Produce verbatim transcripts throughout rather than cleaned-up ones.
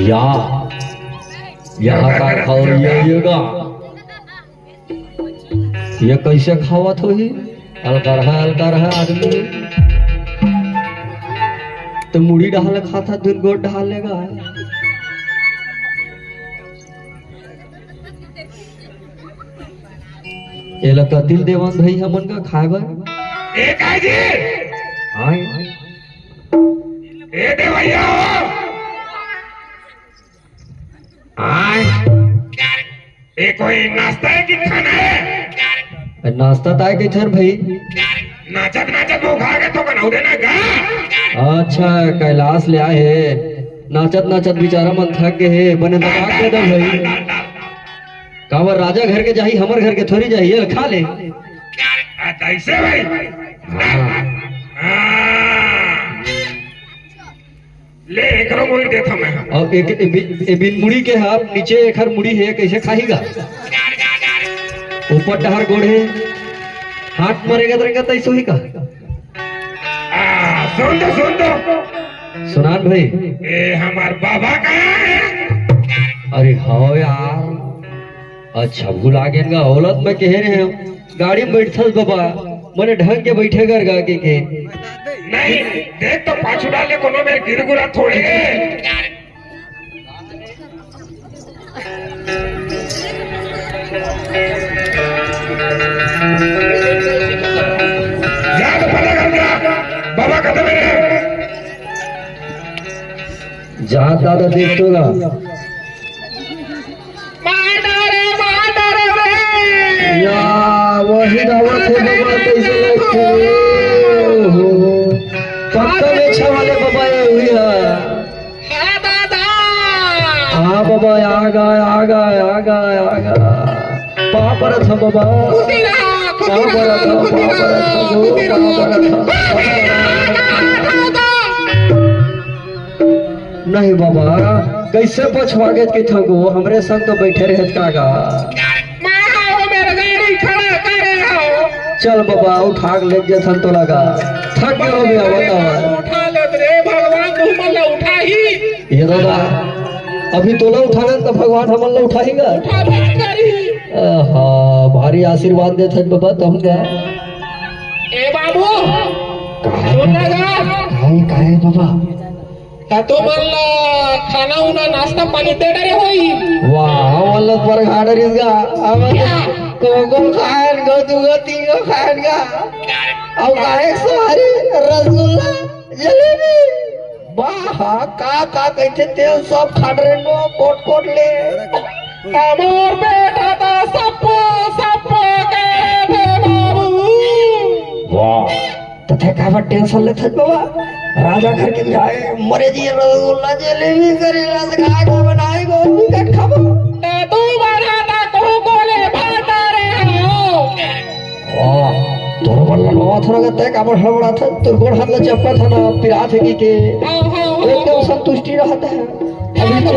या, यहाँ का खाओ ये, ये का? ये कैसे खावत होही? अलकरहा, अलकरहा आदमी। तो मुड़ी डहाल खाता, दुन गोट डहाल लेगा। एला कतिल देवन भाई हमन का खाए बर? ए काजी! आय। ए दे भैया हो। आय। ए कोई नाश्ता है कि खाना है? नाश्ता ताय के थर भाई। नाचत नाचत वो खा के तो बनाऊ देना का? अच्छा, कैलाश ले आए हे। नाचत नाचत बेचारा मन थक गए हे, बने दबा के दो भाई। काबर राजा घर के जाही, हमर घर के थोड़ी जाही, ये खा ले। आ, कैसे भाई? हाँ। हाँ। ले, एकरो मुड़ी देता मैं। और एक, ए बि-, ए बिन मुड़ी के हा, नीचे एकर मुड़ी हे, कैसे खाहीगा? ऊपर डहर गोड़ हे, हाथ मरेगा तरेगा तैसो ही का? आ, सुन तो, सुन तो। सुनान भाई। ए, हमार बाबा कहाँ है? अरे हाँ यार, अच्छा भुला गेन गा, औलत में कहे रहे हम, गाड़ी में बैठथस बाबा, मने ढंग के बैठे कर गा के, के। नहीं, देख तो पाछू डाले कोनो मेरे गिर गुरा थोड़े। जा तो पता कर जा, बाबा खत्म है। जा दादा देख तो गा। मार डारे, मार डारे रे। या, वही दावत है बाबा, कैसे लगथे? ओहो। पक्का मेछा वाले बाबा ये हुई है। हाँ दादा। हाँ बाबा, आ गा, आ गा, आ गा, आ गा। पाँव परत हँव बाबा। खुशी रहा, खुशी पाँव रहा, परत हँव, खुशी पाँव रहा, परत हँव, खुशी पाँव रहा। परत हँव। नहीं बाबा, कैसे पछवा गेत के थगो, हमरे संग तो बैठे रहत का गा। मैं हँव, मेरे गाड़ी खड़ा करे हँव। चल बाबा, उठा के ले जथन तोला गा। थक गए हो भैया, बताओ। उठा ले रे भगवान, तुमन ला उठाही। ये दादा, अभी तोला उठाना तो भगवान हमन ला उठाही गा। उठा बात करी। आहा, भारी आशीर्वाद देत हन बाबा, तब गा। ए बाबू, काहे सुन ना गा। काहे, काहे बाबा? त तुमन ला खाना उना, नाश्ता पानी दे डरे होही। वाह, हमन ला परघा डरिस गा। हमन क्या? को, को खाएन गो, दू गो, तीन गो खाएन गा। अउ काहे सोहारी, रसगुल्ला, जलेबी। वाह, का, का कहिथे तेल सब खा डरेन गो, कोट, कोट ले। हमर बेटा त सप्पो, सप्पो के थे बाबू। वाह। त तैं काबर tension लेथस बाबा? राजा घर के जाए, मरे जी रसगुल्ला जलेबी करे, रसगुल्ला बनाए, गोभी के खाबो। त तू बना त को को ले भाता रे हो। वाह। तोर मन ल नवा थोड़ा का तय काबर हड़बड़ाथस? तोर गोड़ हाथ ल चपकत हे ना, पिरात हे कि के? हाँ, हाँ, हाँ, एकदम हाँ। संतुष्टि रहत हे। अभी तो,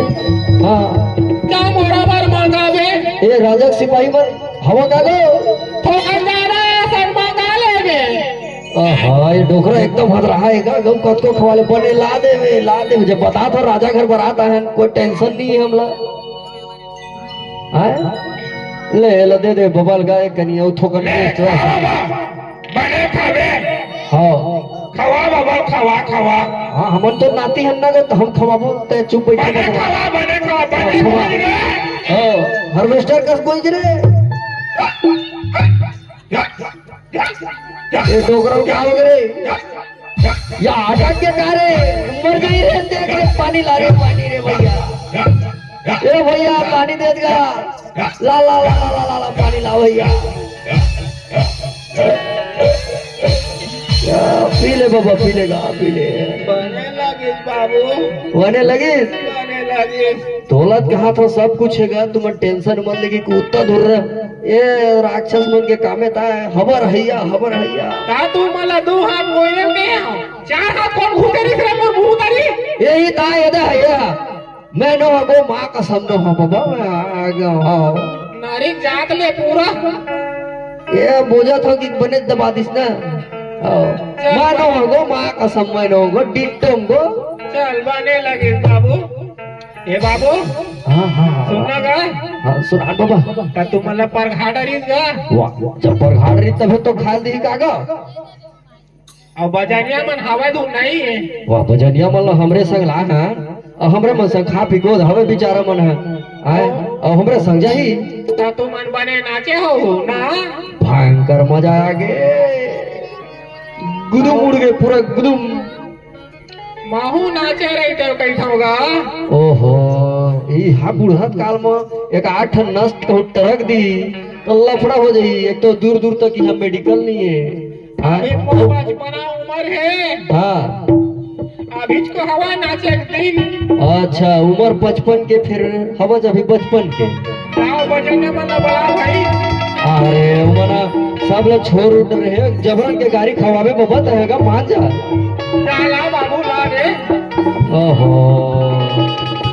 हाँ। का मोरा बर मांगा बे? ए राजा के सिपाही मन, हवा का गो? थोकन जादा असन मांगा ले बे। आहा, ये डोकरा एकदम हद रहा है का? गऊ कतको खवा ले, बने ला देवे, ला देवे। जब बता था राजा घर बरात आए हैं, कोई tension नहीं है हमला। आय? ले, ले, दे दे, बबल गाय कनी, अउ थोकन ले, extra। खवा बाबा, बने खावे। हाँ। खवा बाबा, खवा, खवा। हाँ, हमन तो नाती हन ना, तो हम खवाबो, ते चुप बैठ बने के खवा, बने खवा, बने खवा। खवा रे। हाँ, harvester कस कोई रे। या, या, या, या। ये डोकरा का हो रे? या आटा के का रे? मर गई रे, देख रे, पानी ला रे, पानी रे भैया। ए भैया, पानी दे दगा। ला, ला, ला, पानी ला भैया। या, पी ले बाबा, पी ले गा, पी ले। बने लगिस बाबू। बने लगिस? बने लगिस। दौलत कहाँ था, सब कुछ है गा, तुम tension मत लेके कुत्ता धुर रहे। ए राक्षस मन के कामे ताय, हबर हैया, हबर हैया। का तू मला दू हाथ गोयल के हो? चार हाथ कोन घुसेरिस रे मोर मुंह तरी? यही ताय, एदा हैया। मैं नो हगो, माँ कसम नो हो बाबा, मैं आ गया हूँ। नारी जात ले पूरा। ये बोझा था कि बने दबा दिस ना। आओ। चल। मैं नो हगो, माँ कसम मैं नो हगो, डिट्टो हगो। चल, बने लगिस बाबू। ए बाबू। हाँ, हाँ, हाँ। सुनना गा? हाँ, सुना बाबा। त तू मला परघा डरिस गा? वाह, जब परघा डरिस तभे तो खाल दी का गा? अउ बजनिया मन हवय धुन नहीं है। वाह, बजनिया मन ल हमरे संग ला, हाँ? अउ हमरे मन संग खा पी गोद हवे बेचारा मन ह। आय, अउ हमरे संग जाही। त तू मन बने नाचे हो, हो ना? भयंकर मजा आ गे। गुदुम उड़ गे पूरा गुदुम। महू नाचे रहितेंव कहिथंव गा। ओहो, इहा बुढ़त काल म एक आठ ठन नस कहूँ टरक दी, त लफड़ा हो जाही। एक तो दूर दूर तक इहा medical नहीं है। हाँ? अभी मोर बचपना उमर है। हाँ। अभी तो हवा नाचे के दिन। अच्छा, उमर पचपन के, फिर हवा अभी बचपन के। गाँव बजाने वाला बड़ा भाई। अरे, उमर सब लोग छोड़ उड़ रहे हैं, जबरन के गाड़ी खवावे में बत रहेगा, मान जा। जा ला बाबू, ला रे। ओहो,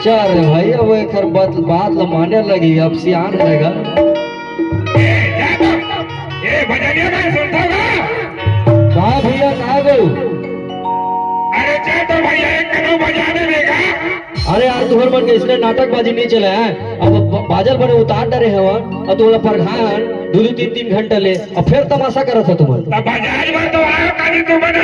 चल रे भाई, अब एकर बात, बात ल माने लगी, अब सियान रहेगा। ए, जा तो। ए, बजनिया भाई, सुनता होगा? का भैया, का गो? अरे, जा तो भैया, एक कदम बजाने देगा। अरे यार, तुहर मन के इसने नाटकबाजी नहीं चले हैं। अब ब-, बाजल बने उतार डरे हवन, अउ तुमला परघान दू दू तीन तीन घंटा ले, अउ फिर तमाशा करत हो तुमन। त बजाए बर तो आयो कानी तुमन।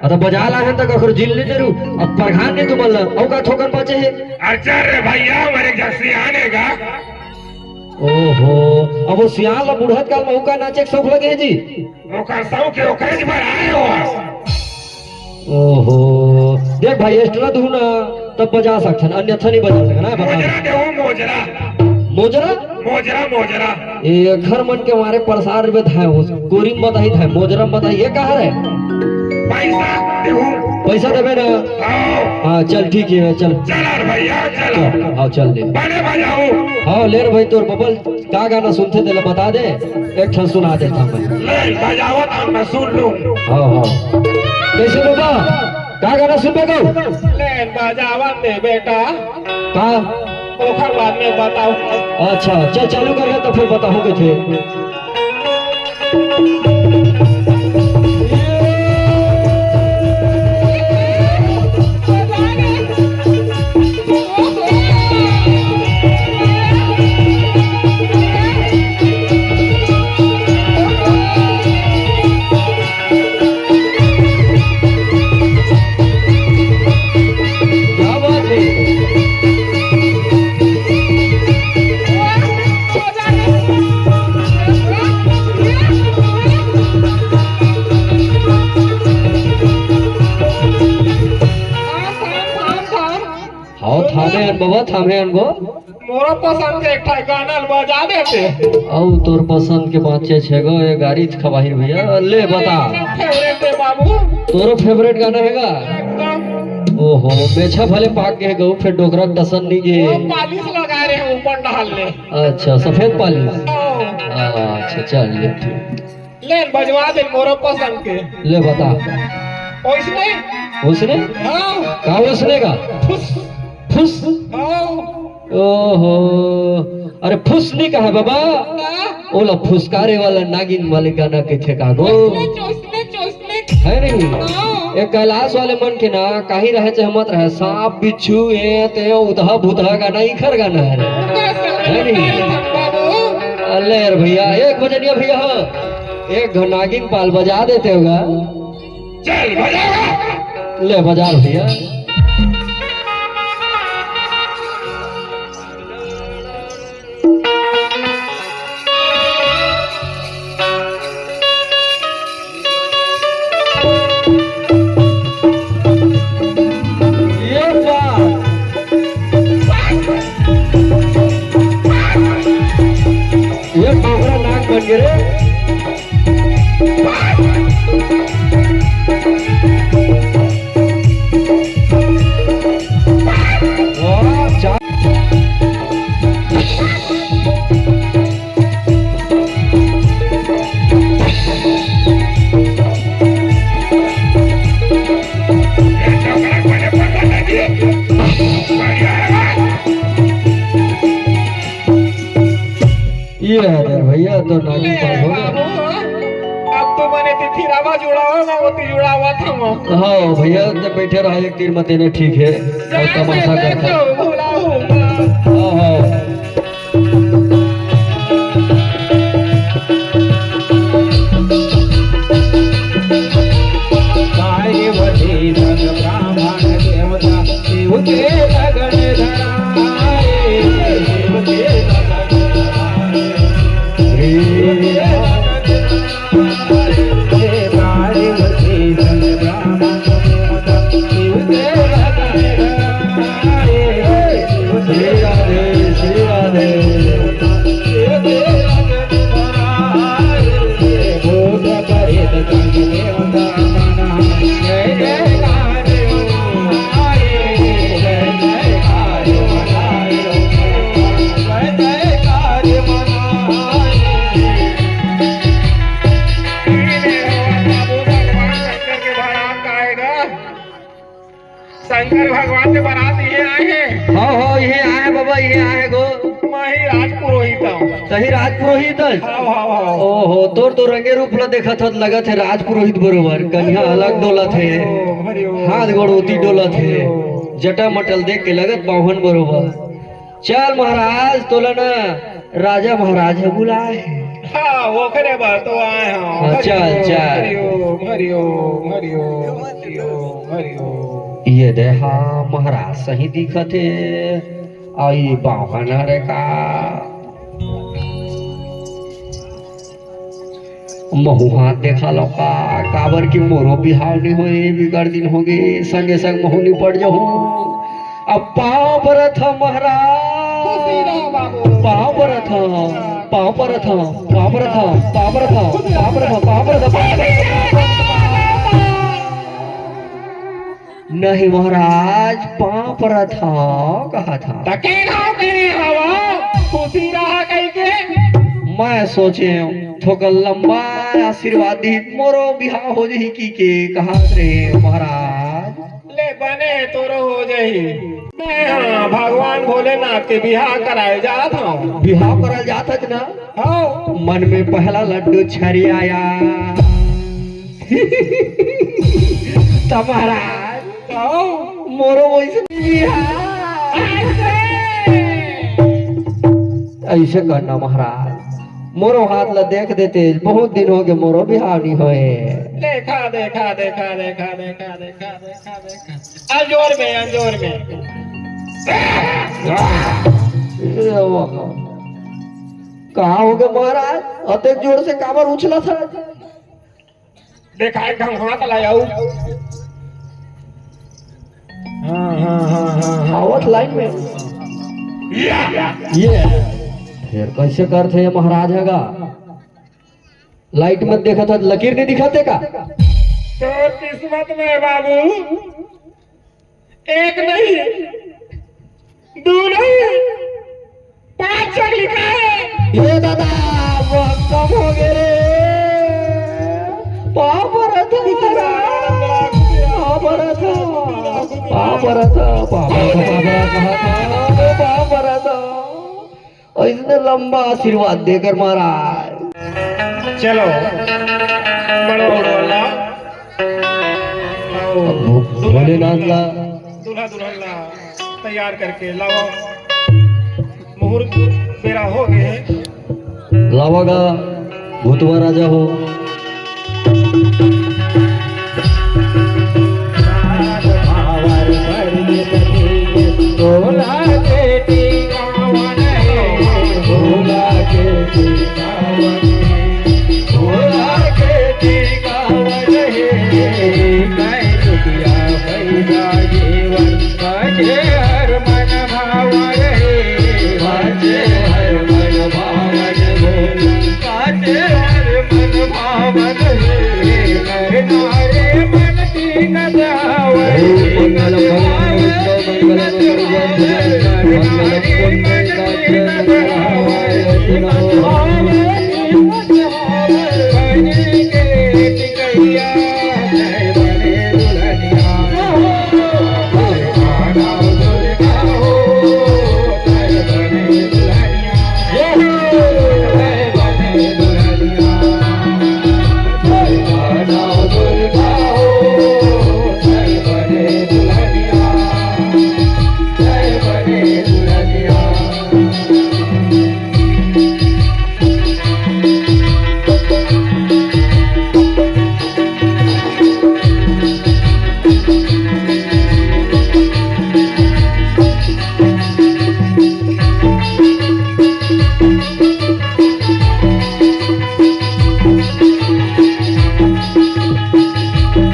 अरे बजा ला है त कखरो जिन ले डरू, अब परघान नहीं तुमन ला, अउ का थोकन बाचे है? अरे चल रे भैया, हमर एक झन सियान हे गा। ओहो, अब वो सियान ला बुढ़त काल में ओकर नाचे के शौक लगे है जी? ओकर शौक है, ओकरे बर आए हो। ओहो, देख भाई, extra धुन तब बजा सकथन, अन्यथा नहीं बजा सकन, हाँ, बता। मोजरा देहूं, मोजरा। मोजरा? मोजरा, मोजरा। ए, घर मन के मारे परेशान रहिबे धाय हो, कोरी म बताही धाय, मोजरा म बताही, ये कहाँ रे? पैसा देहूं। पैसा देबे ना? हाँ। हाँ, चल, ठीक है, चल। चल यार भैया, चल। चल, हाँ, चल दे। बने बजाऊं। हाँ, ले रे भाई, तोर बबल का गाना सुनथे तेला बता दे, एक ठन सुना देथंव मैं। ले, बजावत हंव मैं, सुन लूं। हाँ, हाँ। कैसे बाबा? का गाना सुनबे गो? ले, बजावत दे बेटा। का? ओखर बाद में बताऊं। अच्छा, चल चालू कर ले तो फिर बताहूं कथे। क्या बात है। हाँ, थामे हन बाबा, थामे हन गो। मोरो पसंद के एक ठा गाना ल बजा देते। अउ तोर पसंद के पाँचे छे गो, ये गाड़ी खवाही भैया, ले बता। Favourite हे बाबू। तोरो favourite गाना हे गा? एकदम। ओहो, मेछा भले पाक गे गो, फिर डोकरा टसन नहीं गे। वो polish लगा रहे हैं ऊपर डाल ले। अच्छा, सफेद polish। हाँ। अच्छा, चलिए ठीक। चल, बजवा दे मोरो पसंद के। ले बता। ओइसने? ओइसने? हाँ। का ओइसने का? फुस। फुस? हाँ। ओहो, अरे फुस नहीं कहा बाबा, हाँ। ओला फुसकारे वाला नागिन वाले गाना के ठेका गो। ओइसने, ओइसने, ओइसने। है नहीं? हाँ। ये कैलाश वाले मन के ना, कहीं रहे चाहे मत रहे, सांप, बिच्छू, ये, ते, उतहा, भूतहा गाना, इखर गाना है रे। है नहीं? अल्ले यार भैया, एक बजनिया भैया, हाँ। एक घ नागिन पाल बजा देते होगा। चल, बजा। ले, बजा भैया। ये बात। ये डोकरा नाग बन गे रे। वाह, चा- ये है रे भैया, तो नागिन ले पाल हो गया। बाबू, अब तो मने तिथि रावा जुड़ावा ना, वो ती जुड़ावा था वो। हाँ भैया, जब बैठे रहा एक तीर में तेने ठीक है, और जैसे तमाशा करता। देखो, भूला हूँ। हाँ, हाँ। पार्वती संग ब्राह्मण देवता, शिव के लगन धराए, शिव के लगन धराए, शिव के लगन धराए। पार्वती संग ब्राह्मण देवता, शिव के लगन धराए, शिव के श्री राधे, श्री राधे। शंकर भगवान के बारात ये आए हैं। हाँ, हाँ, ये आए बाबा, ये आए गो। मैं ही राजपुरोहित हूँ। सही राजपुरोहित है? हाँ, हाँ, हाँ। ओहो, तोर तो रंगे रूप ला देखत हत, लगत है राजपुरोहित बरोबर। कन्या अलग डोलत है। हरि ओम, हरि ओम। हाथ गोड़ ओती डोलत है। हरि ओम। जटा मटल देख के लगत बाहुन बरोबर। चल महाराज, तोला ना राजा महाराज ह बुलाए हे। हाँ, ओकरे बर तो आए हंव। हाँ, हरि चल, ओम, चल। हरि ओम, हरि ओम, हरि ओम, हरि ओम, हरि ओम। ये दे, हाँ, महाराज सही दिखत हे। अउ ये बाहुन हरे का? महूं हाथ देखा लव का, काबर कि मोरो बिहाव नइ होए, बिकट दिन होगे, संगे संग महूं निपट जहूं। अब पांव परत हंव महाराज। खुशी रहो बाबू। पांव परत हंव, पांव परत हंव, पांव परत हंव, पांव परत हंव, पांव परत हंव, पांव परत हंव, पांव परत हंव। नहीं महाराज, पांव परत हंव, कहत हंव। त के नाव के हवा, खुशी रहा कहिके। मैं सोचेंव, थोकन लंबा आशीर्वाद दिही, मोरो बिहाव हो जही कहिके, कहत रहेंव महाराज। ले बने, तोरो हो जही। मैं हाँ, भगवान भोलेनाथ के बिहाव कराए जात हंव। बिहाव कराए जात हच ना? हाँ। मन में पहला लड्डू छरियाया। त महाराज, हाँ। मोरो वइसने बिहाव। अइसे करना महाराज, मोरो हाथ ला देख देते, बहुत दिन होगे मोरो बिहाव नइ होए। देखा, देखा, देखा, देखा, देखा, देखा, देखा, देखा। अंजोर में, अंजोर में। ए बाबा, का होगे महाराज? अतेक जोर से काबर उछलत हच? देखा, एक ठन हाथ ला आऊ। हाँ, हाँ, हाँ, हाँ, हाँ। आवत लाइन में। या, या। ये, फेर कइसे करथे ये महाराज ह गा? लाइट म देखत हच, लकीर नइ दिखत हे का? तोर किस्मत में बाबू, एक नहीं, दू नहीं, पांच छक लिखा हे। ए दादा, वो कम होगे रे। पाँव परत हँव महाराज, पाँव परत हँव, पाँव परत हँव, पाँव परत हँव, पाँव परत हँव, पाँव परत हँव। अइसने लंबा आशीर्वाद देकर महाराज। चलो, बड़ो बड़ो ला। आओ। भो-, भोलेनाथ ला। दूल्हा दुल्हन ला तैयार करके लावा। मुहूर्त बेरा हो गए हे। लावा गा भूतवा राजा हो।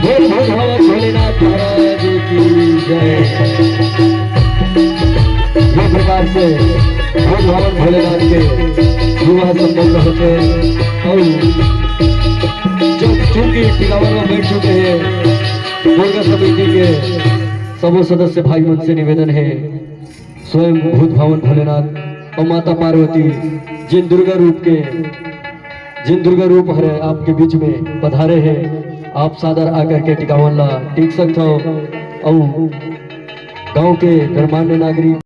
बोल भगवान भोलेनाथ महाराज की जय। ये प्रकार से भगवान भोलेनाथ के विवाह संपन्न होते हैं। और जो चूंकि टिकावन में बैठ चुके हैं, दुर्गा समिति के सबो सदस्य भाई मन से निवेदन है, स्वयं भूत भावन भोलेनाथ और माता पार्वती जिन दुर्गा रूप के, जिन दुर्गा रूप हरे आपके बीच में पधारे हैं, आप सादर आकर के टिकावन ला टीक सकत हो। और गांव के गणमान्य नागरिक